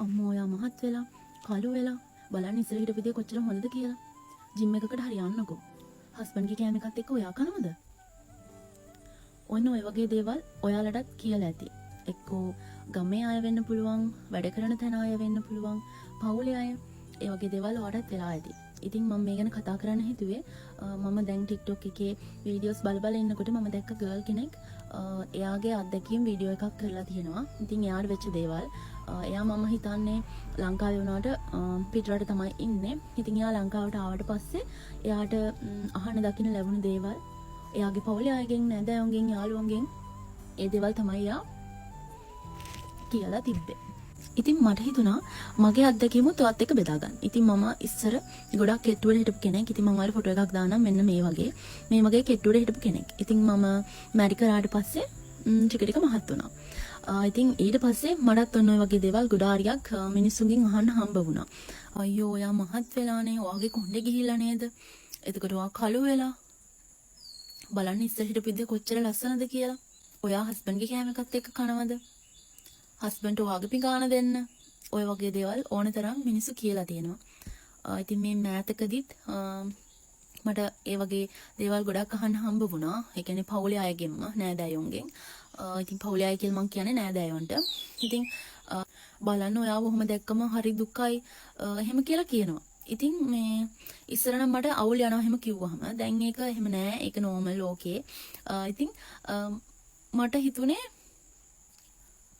අම්මෝ, ඔයා මහත් වෙලා, කළු වෙලා, බලන්න ඉස්සර හිටපු විදිය කොච්චර හොඳද කියලා. ජිම් එකකට හරි යන්නකෝ. හස්බන්ඩ්ගේ කෑම එකත් එක්ක ඔයා කනවද? ඔන්න ඔය වගේ දේවල් ඔයාලටත් කියලා ඇති. එක්කෝ ගමේ අය වෙන්න පුළුවන්, වැඩ කරන තැන අය වෙන්න පුළුවන්, පවුලේ අය. ඒ වගේ දේවල් ඔයාටත් වෙලා ඇති. ඉතින් මම මේ ගැන කතා කරන්න හිතුවේ, මම දැන් TikTok එකේ වීඩියෝස් බල බල ඉන්නකොට මම දැක්ක ගර්ල් කෙනෙක් එයාගේ අත්දැකීම් වීඩියෝ එකක් කරලා තියෙනවා. ඉතින් එයාට වෙච්ච දේවල්, එයා මම හිතන්නේ ලංකාවේ වුණාට පිටරට තමයි ඉන්නේ. ඉතින් එයා ලංකාවට ආවට පස්සේ එයාට අහන්න දකින්න ලැබුණු දේවල්, එයාගේ පවුලේ අයගෙන්, නෑදෑයන්ගෙන්, යාළුවන්ගෙන්, ඒ දේවල් තමයි එයා කියලා තිබ්බේ. ඉතින් මට හිතුණා මගේ අත්දැකීමුත් ඔයත් එක්ක බෙදා ගන්න. ඉතින් මම ඉස්සර ගොඩක් කෙට්ටුවට හිටපු කෙනෙක්. ඉතින් මම ඔයාලට ෆොටෝ එකක් දාන්නම්, මෙන්න මේ වගේ. මේ වගේ කෙට්ටුවට හිටපු කෙනෙක්. ඉතින් මම මැරි කරාට පස්සේ ටික ටික මහත් වුණා. ඉතින් ඊට පස්සේ මටත් ඔන්න ඔය වගේ දේවල් ගොඩාරියක් මිනිස්සුන්ගෙන් අහන්න හම්බ වුණා. අයියෝ, ඔයා මහත් වෙලානේ, ඔයාගේ කොණ්ඩේ ගිහිල්ලා නේද? එතකොට ඔයා කළු වෙලා. බලන්න ඉස්සර හිටපු විදිය කොච්චර ලස්සනද කියලා. ඔයා හස්බන්ඩ්ගේ කෑම එකත් එක්ක කනවද? හස්බන්ඩ්ට ඔයාගේ පිඟාන දෙන්න. ඔය වගේ දේවල් ඕන තරම් මිනිස්සු කියලා තියෙනවා. ඉතින් මේ මෑතකදීත් මට ඒ වගේ දේවල් ගොඩක් අහන්න හම්බ වුණා. ඒ කියන්නේ පවුලේ අයගෙන්ම, නෑදෑයොන්ගෙන්. ඉතින් පවුලේ අය කියලා මං කියන්නේ නෑදෑයොන්ට. ඉතින් බලන්න ඔයාව ඔහොම දැක්කම හරි දුකයි එහෙම කියලා කියනවා. ඉතින් මේ ඉස්සර නම් මට අවුල් යනවා එහෙම කිව්වහම. දැන් ඒක එහෙම නෑ. ඒක නෝමල්, ඕකේ. ඉතින් මට හිතුනේ,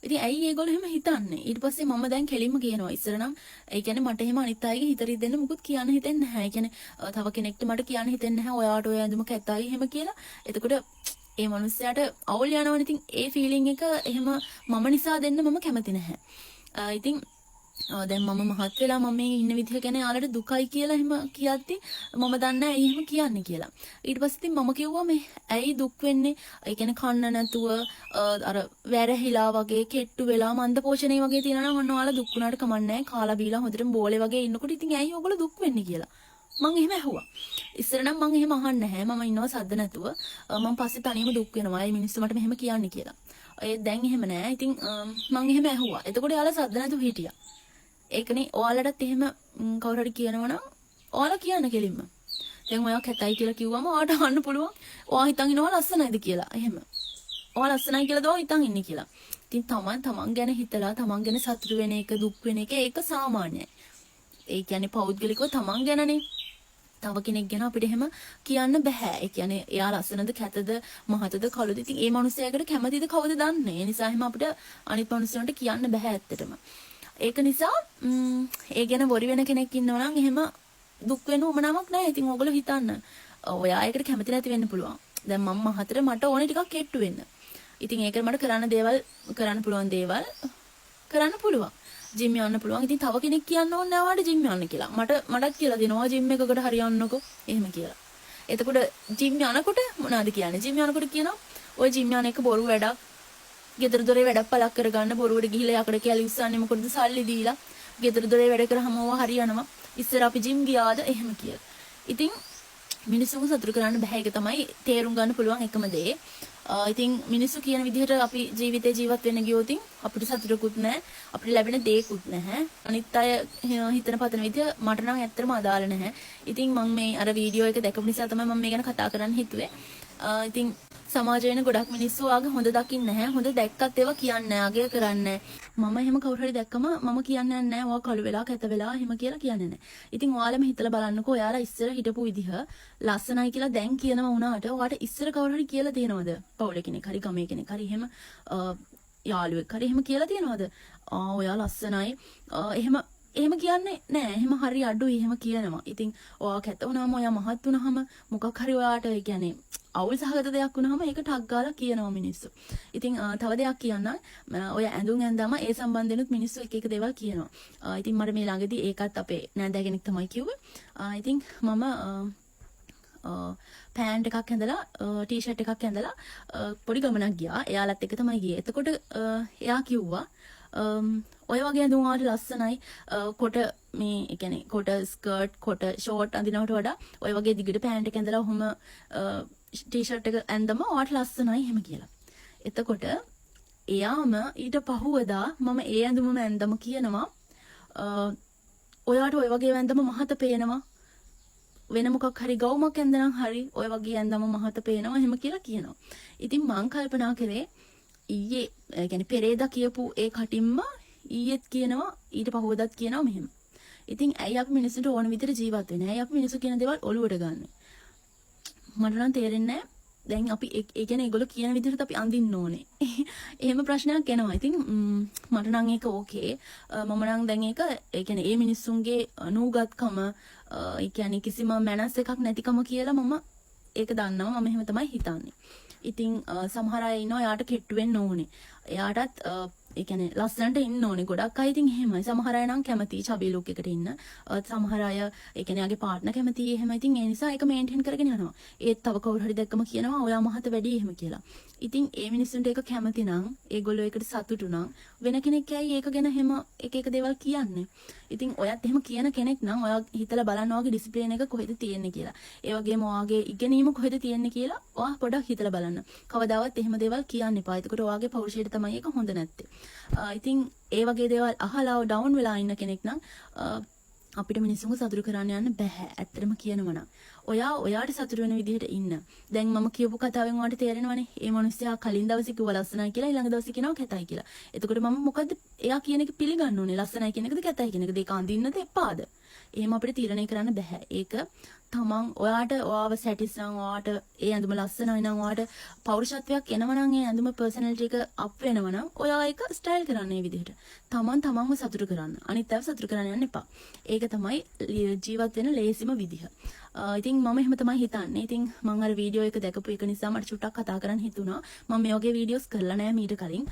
ඉතින් ඇයි ඒගොල්ලෝ එහෙම හිතන්නේ? ඊට පස්සේ මම දැන් කෙලින්ම කියනවා. ඉස්සර නම් ඒ කියන්නේ මට එහෙම අනිත් අයගේ හිත රිදෙන්න මුකුත් කියන්න හිතෙන්නේ නැහැ. ඒ කියන්නේ තව කෙනෙක්ට මට කියන්න හිතෙන්නේ නැහැ ඔයාට ඔය ඇඳුම කැතයි එහෙම කියලා. එතකොට ඒ මනුස්සයාට අවුල් යනවනේ. ඉතින් ඒ ෆීලිං එක එහෙම මම නිසා දෙන්න මම කැමති නැහැ. ඉතින් දැන් මම මහත් වෙලා මම මේ ඉන්න විදිහ ගැන එයාලට දුකයි කියලා එහෙම කියද්දි මම දන්නේ නැහැ ඇයි එහෙම කියන්නේ කියලා. ඊට පස්සේ ඉතින් මම කිව්වා, මේ ඇයි දුක් වෙන්නේ? ඒ කියන්නේ කන්න නැතුව අර වැරහිලා වගේ කෙට්ටු වෙලා මන්ද පෝෂණය වගේ තියෙනවා නම් ඔන්න ඔයාලා දුක් වුණාට කමක් නැහැ. කාලා බීලා හොඳටම බෝලේ වගේ ඉන්නකොට ඉතින් ඇයි ඔයගොල්ලෝ දුක් වෙන්නේ කියලා. මං එහෙම ඇහුවා. ඉස්සර නම් මං එහෙම අහන්නේ නැහැ. මම ඉන්නවා සද්ද නැතුව. මං පස්සේ තනියම දුක් වෙනවා. ඇයි මිනිස්සු මට මෙහෙම කියන්නේ කියලා. ඒ දැන් එහෙම නෑ. ඉතින් මං එහෙම ඇහුවා. එතකොට එයාලා සද්ද නැතුව හිටියා. ඒකනේ ඔයාලටත් එහෙම කවුරු හරි කියනවා නම් ඔයාලා කියන්න කෙලින්ම. දැන් ඔයා කැතයි කියලා කිව්වම ඔයාට අහන්න පුළුවන්. ඔයා හිතන් ඉන්නවා ලස්සනයිද කියලා. එහෙම. ඔයා ලස්සනයි කියලාද ඔයා හිතන් ඉන්නේ කියලා. ඉතින් තමන් තමන් ගැන හිතලා තමන් ගැන සතුටු වෙන එක, දුක් වෙන එක, ඒක සාමාන්‍යයි. ඒ කියන්නේ පෞද්ගලිකව තමන් ගැනනේ. තව කෙනෙක් ගැන අපිට එහෙම කියන්න බැහැ. ඒ කියන්නේ එයා ලස්සනද, කැතද, මහතද, කළුද, ඉතින් ඒ මනුස්සයාකට කැමතිද කවුද දන්නේ. ඒ නිසා එහෙම අපිට අනිත් මනුස්සයන්ට කියන්න බැහැ ඇත්තටම. ඒක නිසා ඒ ගැන වොරි වෙන කෙනෙක් ඉන්නවා නම් එහෙම දුක් වෙන්න උවමනාවක් නැහැ. ඉතින් ඕගොල්ලෝ හිතන්න. ඔයා ඒකට කැමති නැති වෙන්න පුළුවන්. දැන් මම මහතට මට ඕනේ ටිකක් කෙට්ටු වෙන්න. ඉතින් ඒකට මට කරන්න දේවල් කරන්න පුළුවන් දේවල් කරන්න පුළුවන්. ජිම් යන්න පුළුවන්. ඉතින් තව කෙනෙක් කියන්න ඕනේ නෑ ඔයාලට ජිම් යන්න කියලා. මටත් කියලා දෙනවා ජිම් එකකට හරි යන්නකෝ එහෙම කියලා. එතකොට ජිම් යනකොට මොනවද කියන්නේ? ජිම් යනකොට කියනවා ඔය ජිම් යන එක බොරු වැඩක්. ගෙදර දොරේ වැඩක් පලක් කරගන්න බොරුවට ගිහිල්ලා යකඩ කැලි උස්සන්නේ මොකටද සල්ලි දීලා. ගෙදර දොරේ වැඩ කරාම ඕවා හරියනවා. ඉස්සර අපි ජිම් ගියාද එහෙම කියලා. ඉතින් මිනිස්සුන්ව සතුටු කරන්න බැහැ. ඒක තමයි තේරුම් ගන්න පුළුවන් එකම දේ. ඉතින් මිනිස්සු කියන විදිහට අපි ජීවිතේ ජීවත් වෙන්න ගියොත් අපිට සතුටකුත් නැහැ. අපිට ලැබෙන දේකුත් නැහැ. අනිත් අය හිතන පතන විදිහ මට නම් ඇත්තටම අදාළ නැහැ. ඉතින් මං මේ අර වීඩියෝ එක දැකපු නිසා තමයි මම මේ ගැන කතා කරන්න හිතුවේ. ඉතින් සමාජ වෙන ගොඩක් මිනිස්සු ඔයාගේ හොඳ දකින්නේ නැහැ. හොඳ දැක්කත් ඒවා කියන්නේ නැහැ, අගය කරන්නේ නැහැ. මම එහෙම කවුරු හරි දැක්කම මම කියන්නේ නැහැ ඔයා කළු වෙලා, කැත වෙලා එහෙම කියලා කියන්නේ නැහැ. ඉතින් ඔයාලම හිතලා බලන්නකෝ, ඔයාලා ඉස්සර හිටපු විදිහ ලස්සනයි කියලා දැන් කියනවා වුණාට ඔයාට ඉස්සර කවුරු හරි කියලා තියෙනවද? පවුලේ කෙනෙක් හරි, ගමේ කෙනෙක් හරි, එහෙම යාළුවෙක් හරි එහෙම කියලා තියෙනවද? ආ, ඔයා ලස්සනයි එහෙම එහෙම කියන්නේ නෑ. එහෙම හරි අඩුයි එහෙම කියනවා. ඉතින් ඔයා කැත වුණාම, ඔයා මහත් වුණාම, මොකක් හරි ඔයාට ඒ කියන්නේ අවුල් සහගත දෙයක් වුණාම ඒක ටක් ගාලා කියනවා මිනිස්සු. ඉතින් තව දෙයක් කියන්නම්. ඔය ඇඳුම් ඇඳාම ඒ සම්බන්ධෙනුත් මිනිස්සු එක එක දේවල් කියනවා. ඉතින් මට මේ ළඟදී ඒකත් අපේ නෑදෑ කෙනෙක් තමයි කිව්වේ. ඉතින් මම පෑන්ට් එකක් ඇඳලා, ටී-ෂර්ට් එකක් ඇඳලා පොඩි ගමනක් ගියා. එයාලත් එක්ක තමයි ගියේ. එතකොට එයා කිව්වා, ඔය වගේ ඇඳුම් ඔයාලට ලස්සනයි. කොට මේ ඒ කියන්නේ කොට ස්කර්ට්, කොට ෂෝට් අඳිනවට වඩා ඔය වගේ දිගට පෑන්ට් එක ඇඳලා ඔහොම ටී-ෂර්ට් එක ඇඳම ඔයාට ලස්සනයි එහෙම කියලා. එතකොට එයාම ඊට පහුවදා මම ඒ ඇඳුමම ඇඳම කියනවා ඔයාට ඔය වගේ ඇඳම මහත පේනවා. වෙන මොකක් හරි ගවුමක් ඇඳනම් හරි, ඔය වගේ ඇඳම මහත පේනවා එහෙම කියලා කියනවා. ඉතින් මං කල්පනා කරේ ඊයේ, ඒ කියන්නේ පෙරේදා කියපු ඒ කටින්ම ඊයේත් කියනවා, ඊට පහුවදත් කියනවා මෙහෙම. ඉතින් ඇයි අපි මිනිස්සුන්ට ඕන විදිහට ජීවත් වෙන්නේ? ඇයි අපි මිනිස්සු කියන දේවල් ඔලුවට ගන්නෙ? මට නම් තේරෙන්නේ නැහැ. දැන් අපි ඒ කියන්නේ ඒගොල්ලෝ කියන විදිහට අපි අඳින්න ඕනේ. එහෙම ප්‍රශ්නයක් එනවා. ඉතින් මට නම් ඒක ඕකේ. මම නම් දැන් ඒක, ඒ කියන්නේ ඒ මිනිස්සුන්ගේ නූගත්කම, ඒ කියන්නේ කිසිම මැනස් එකක් නැතිකම කියලා මම ඒක දන්නවා. මම එහෙම තමයි හිතන්නේ. ඉතින් සමහර අය ඉන්නවා එයාට කෙට්ටු වෙන්න ඕනේ. එයාටත් ඒ කියන්නේ ලස්සනට ඉන්න ඕනේ. ගොඩක් අය ඉතින් එහෙමයි. සමහර අය නම් කැමති චබි ලුක් එකට ඉන්න. සමහර අය, ඒ කියන්නේ එයාගේ පාර්ට්නර් කැමති එහෙම. ඉතින් ඒ නිසා ඒක මේන්ටේන් කරගෙන යනවා. ඒත් තව කවුරු හරි දැක්කම කියනවා ඔයා මහත වැඩි එහෙම කියලා. ඉතින් ඒ මිනිස්සුන්ට ඒක කැමති නම්, ඒගොල්ලෝ ඒකට සතුටු නම්, වෙන කෙනෙක් ඇයි ඒක ගැන එහෙම එක එක දේවල් කියන්නේ? ඉතින් ඔයත් එහෙම කියන කෙනෙක් නම් ඔයා හිතලා බලන්න ඔයාගේ ඩිසිප්ලින් එක කොහෙද තියෙන්නේ කියලා. ඒ වගේම ඔයාගේ ඉගෙනීම කොහෙද තියෙන්නේ කියලා ඔයා පොඩක් හිතලා බලන්න. කවදාවත් එහෙම දේවල් කියන්න එපා. එතකොට ඔයාගේ පෞරුෂයට තමයි ඒක හොඳ නැත්තේ. ඉතින් ඒ වගේ දේවල් අහලා ඩවුන් වෙලා ඉන්න කෙනෙක් නම් අපිට මිනිස්සුන්ව සතුටු කරන්න යන්න බැහැ. ඇත්තටම කියනවා නම්. ඔයා ඔයාට සතුටු වෙන විදිහට ඉන්න. දැන් මම කියපු කතාවෙන් ඔයාට තේරෙනවනේ. ඒ මිනිස්සයා කලින් දවසේ කිව්වා ලස්සනයි කියලා, ඊළඟ දවසේ කියනවා කැතයි කියලා. එතකොට මම මොකද්ද එයා කියන එක පිළිගන්න ඕනේ? ලස්සනයි කියන එකද කැතයි කියන එකද? ඒක අඳින්නද එපාද? එහෙම අපිට තීරණය කරන්න බැහැ. ඒක තමන් ඔයාට ඔයාව සැටිස් නම්, ඔයාට ඒ ඇඳුම ලස්සනයි නම්, ඔයාට පෞරුෂත්වයක් එනවා නම්, ඒ ඇඳුම පර්සනැලිටි එක අප් වෙනවා නම්, ඔයා ඒක ස්ටයිල් කරන්න ඒ විදිහට. තමන් තමන්ව සතුටු කරන්න. අනිත් අයව සතුටු කරන්න යන්න එපා. ඒක තමයි ජීවත් වෙන ලේසිම විදිහ. ඉතින් මම එහෙම තමයි හිතන්නේ. ඉතින් මං අර වීඩියෝ එක දැකපු එක නිසා මට චුට්ටක් කතා කරන්න හිතුණා. මම මේ වගේ වීඩියෝස් කරලා නෑ මීට කලින්.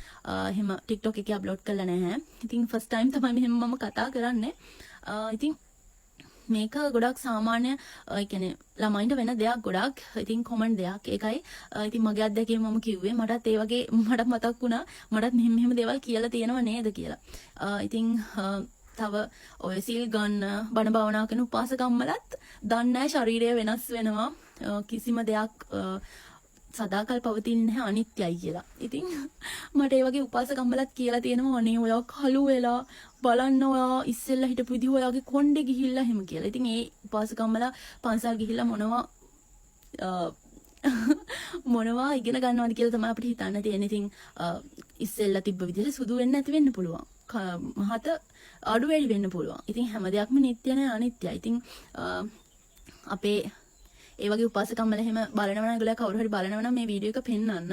එහෙම TikTok එකේ අප්ලෝඩ් කරලා නැහැ. ඉතින් ෆස්ට් ටයිම් තමයි මෙහෙම මම කතා කරන්නේ. ඉතින් මේක ගොඩක් සාමාන්‍ය, ඒ කියන්නේ ළමයින්ට වෙන දෙයක් ගොඩක්. ඉතින් කොමන් දෙයක්. ඒකයි ඉතින් මගේ අත්දැකීම මම කිව්වේ. මටත් ඒ වගේ මටත් මතක් වුණා. මටත් මෙහෙම මෙහෙම දේවල් කියලා තියෙනව නේද කියලා. ඉතින් තව ඔය සිල් ගන්න, බණ භාවනා කරන උපාසකම්මලත් දන්නේ නැහැ ශරීරය වෙනස් වෙනවා. කිසිම දෙයක් සදාකල් පවතින්නේ නැහැ, අනිත්‍යයි කියලා. ඉතින් මට ඒ වගේ උපාසකම්මලත් කියලා තියෙනවා අනේ ඔයා කළු වෙලා බලන්න, ඔයා ඉස්සෙල්ලා හිටපු විදිහ ඔයාගේ කොණ්ඩේ ගිහිල්ලා එහෙම කියලා. ඉතින් ඒ උපාසකම්මලා පන්සල් ගිහිල්ලා මොනවා මොනවා ඉගෙන ගන්නවද කියලා තමයි අපිට හිතන්න තියෙන්නේ. ඉතින් ඉස්සෙල්ලා තිබ්බ විදිහට සුදු වෙන්න නැති වෙන්න පුළුවන්. මහත අඩු වැඩි වෙන්න පුළුවන්. ඉතින් හැම දෙයක්ම නිට්ටය නෑ, අනිත්‍යයි. ඉතින් අපේ ඒ වගේ උපාසකම්මල එහෙම බලනවා නම්, ඒගොල්ලෝ කවුරු හරි බලනවා නම් මේ වීඩියෝ එක පෙන්නන්න.